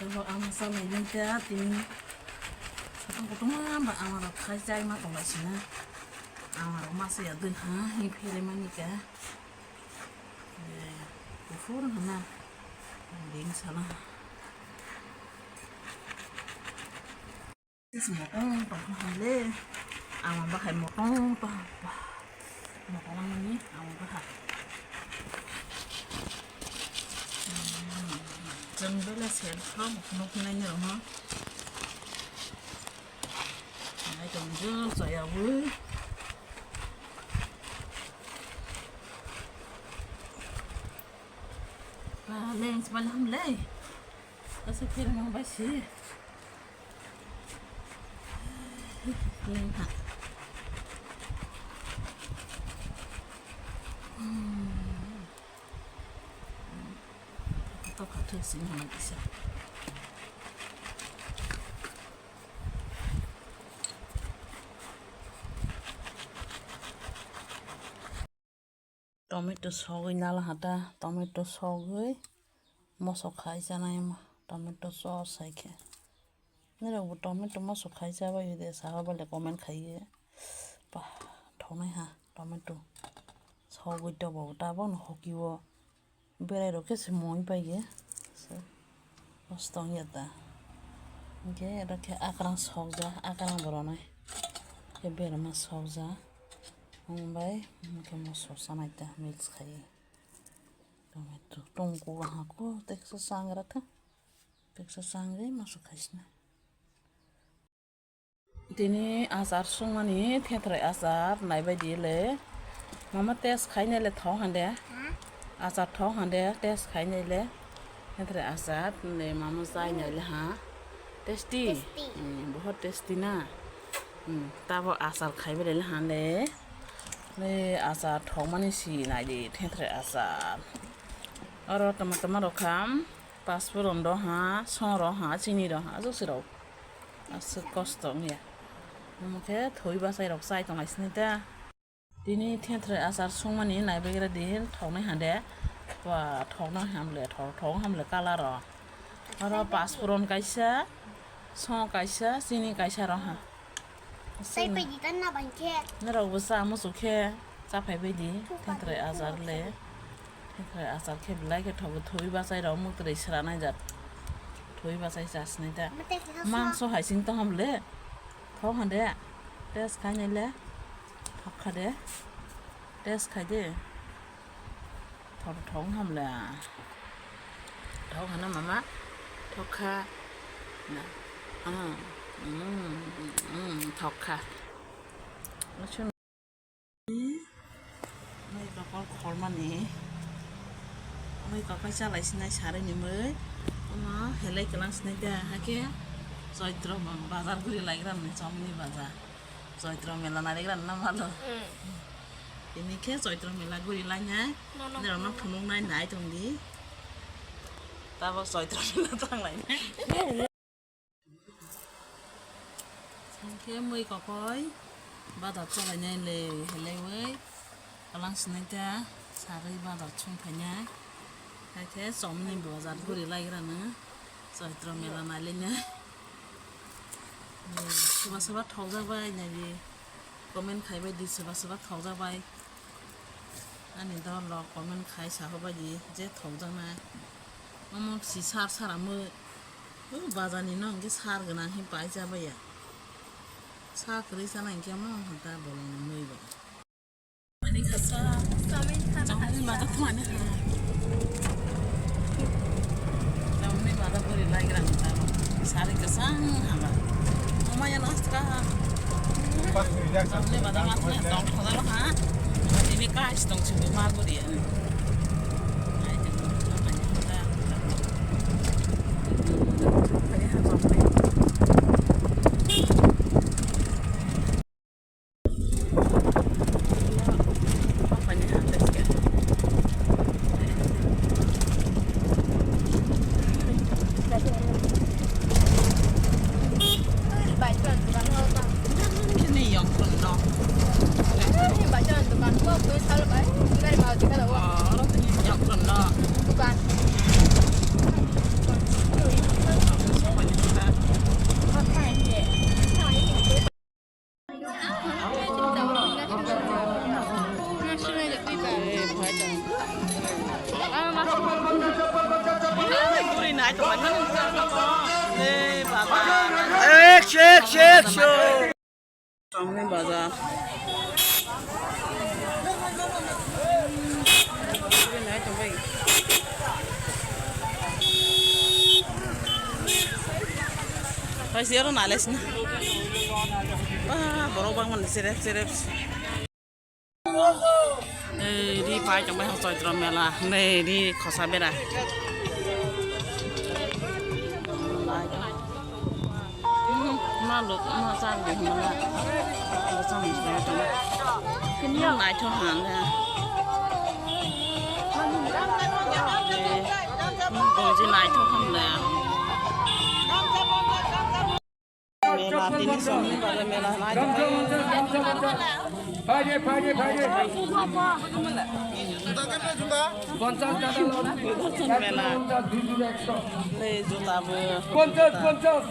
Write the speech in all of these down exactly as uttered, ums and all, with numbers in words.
Bo ang salai nang kha tini. Sotong kotoma ba ang rok khai chai ma tong lai sina. Ang rok ma se ya dui ha hi phere mani kha. Eh, kuphur hana. Ding sana. Tis motong tong ha le. Ang bahai motong tong. Motong ni ang bahai. Jeng bela sel tho mokno khnai ni rong. Ai tong jeng saya bu. Ba leng sma lam le. Asa kir mang ba si. Leng ha. Hmm. Tok kha thik sini hwnwi kisa. Tomato sogwi nala hata, tomato sogwi moso khai chanai ma, tomato sauce hai khe. Nirok bo tomato moso khai chabai de, saha bale comment khai ye. Bah, thonai ha, tomato sogwi tobo, tabok no hoki o. Berai rok khe se mui pai ye. So, mos tong ya ta. Hingke ero khe akrang sokja, akrang bo ronai. Khe berma sokja. Hwnbai hingke moso sanai ta mix khai. Tomato tongkol hako teksa sangra kha. Teksa sangri moso khaisna. Tini achar sungmani thethrai achar naibaidi le. Mama test khainai le thok hande. Achar thok hande test khainai le. Thethrai achar le mama chainai le ha. Tasty? Tasty. Hmm, bahut tasty na. Hmm, tabo achar khaibai le hande. Le achar thokmani si naidi thethrai achar. Oro tama tama rokham. Paspuron rw ha, song rw ha, chini rw ha, aswk se rw. Aswk kosto wngya. Omo khe thwi bachai rok chai tong lai sini ta. Tini thethrai achar sungmani naibagra di thoknai hande. Ba thoknai hamle, thok, thok hamle colour o. Oro paspuron kaisa, song kaisa, chini kaisa rw ha. Tei paidi tan na bang khe. Norok bo cha muchuk khe cha phai baidi. Thethrai achar le. Thethrai achar khe belai khe thogo, thwi bachai rok mutrwi sra nai jak. Thwi bachai chasnai ta. Mate khe mangso hai sing tong ham le. Thok hande. Test khai nai le. Thok kha de. Test khai de. Thok thok ham le. Thok hana mama. Thok kha. Na. Ah. Mm. Mm. Thok kha. Mui kokol khormani. Mui kokol chalai sinai sarui ni mui. Omo helai kelang sinai da. Hake Choitro bazar guri lai gram ni chomni bazar. Choitro mela nai gram na malo. Mm. Ini khe Choitro mela guri lai nai. Nono. Nirok no phunuk nai nai tong di. Tabo Choitro mela tang lai nai. Hingke mui kokoi badar chalainai le helaiwi kalang sinai ta sarui badar chum phainai. Haikhe chomni bazar guri laigrano Choitro mela nailainai. Soba soba thokjak bai naiwi comment khaibai di, soba soba thokjak bai. Ani dol rok comment khai sahobaidi je thokjaknai. Omo si sar sara mui. O bazar ni no hingke sar gwnang he pai cha baiya. Sa kwrwi chana hingke omo hwnta bolong ni mui bo. Ani khasa. Chongni mada thumani ha. Chongni mada bori lai grang ta. Sari kwchang haba. Mama ya nokha. Chongni mada matne tong thoda ha. Ini kai tong chini mal bori ya. Ai, tong thoda. Ekso, ekso, ekso. Tamni bazar. Paisi oro nalai sina. Ba, borok bangmani cherep cherep. Nei, ri pai tongbai hong Choitro mela. Nei, ri khosa bera. Hmm, ma luk, ma chang de hwnba. Ma chang de hwnba. Kini naithok hwnba. Hmm, bonsi naithok hwnba. Mela tini songni bagwi mela hai. Phaidi, phaidi, phaidi. Mela. Tei juta bo. পঞ্চাশ, পঞ্চাশ।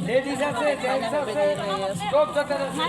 Ladies আছে, gents আছে। সব জাতের আছে।